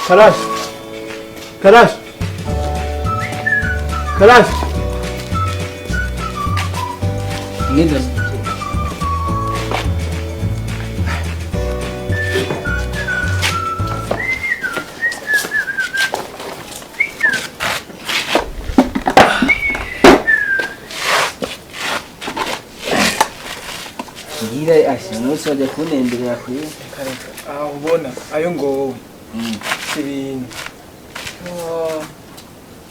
Karashi, Karashi, Karashi. Ngenda. Ngira asha nusi wajya kuntemberera kuri. Reka, aho ubona ayo ngo wowe si ibintu.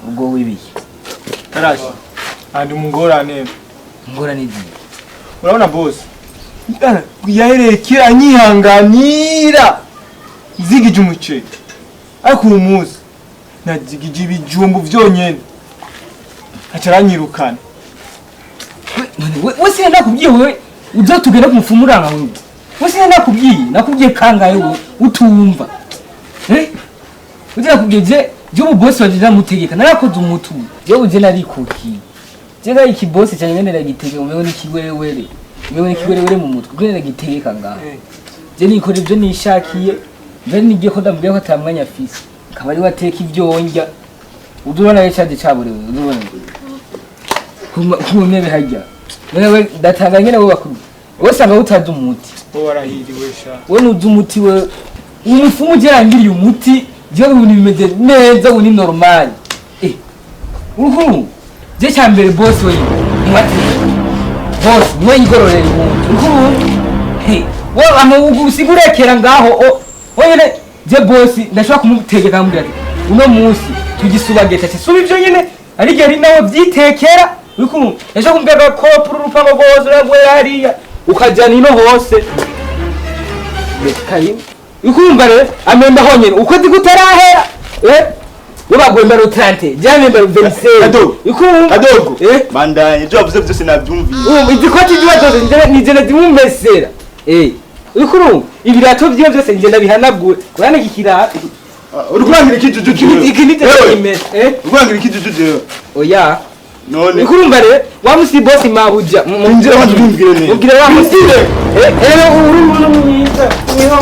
Ubwo wibiye. Karashi, andi mungorane. Ngorane izihe? Urabona boss yahereye kera anyihanganira nzigije umuceri, ariko uyu munsi nazigije ibijumbu vyonyene aca aranyirukana. We sinari nakubwiye wewe uzotugenda ku mupfumu uranga wewe. We sinari nakubwiye, nakubwiye kangahe wewe utumva. Eh? Uzi nakubwiye je ubu boss wanje ndamutegeka, narakoze umutu. Je uje narikukiye. Je nari iki boss cyane ngene ndagitegeka umengo ni kiwerewere. Umengo ni kiwerewere mu mutwe, ngene ndagitegeka ngaho. Je nikora ibyo nishakiye, mbere nigiye ko ndamubwiye ko ata mwanya afise. Akaba ari we ateka ibyo ndya. Uzubona rero caje caburewe, uzubona. Ku ntebe harya. Wewe ndatanga nyene bo bakuru. Wowe usanga utazi umuti. Wowe warahiriwe sha. Wowe ntuzi umuti wewe. Umufumu je yangiriye umuti, jewe ibintu bimeze neza ubu ni normal. Uruhu. Je cya mbere boss we niwateka. Boss niwe yigororera ubundi. Uruhu. Hey, wowe amugu usigurekera ngaho o. Wewe je boss ndashobora kumutegeka nkamubwira ati uno munsi tugisubageta ati suba ivyo nyene ariko ari nawe vyitekera. Uriko ndashobora kumubwira ko kopura urupango rwose uragwera hariya ukajyana ino hose. Karimu. Ukumva rero amemba honyene uko zi kutarahera. We bagwemba rutrante, je amemba ruveriseri. Kadogo. Ukumva? Kadogo. Eh? Bandanye ibyo wavuze byose nabyumvise. Umva izikoti ziba zose nije ndazimumesera. Uriko urumva? Ibirato vyiwe byose nije ndabihanagura. Urabona iki kirato? Uri kurangira ikijuju jewe. Iki nije Ewe, ndakimesa. uri kurangira ikijuju jewe. Oya. None. Uriko urumva rero wa musi boss mabuja. Injira banza ubimbwire neza. Mubwire wa musi. Uri umuntu mwiza. Niho.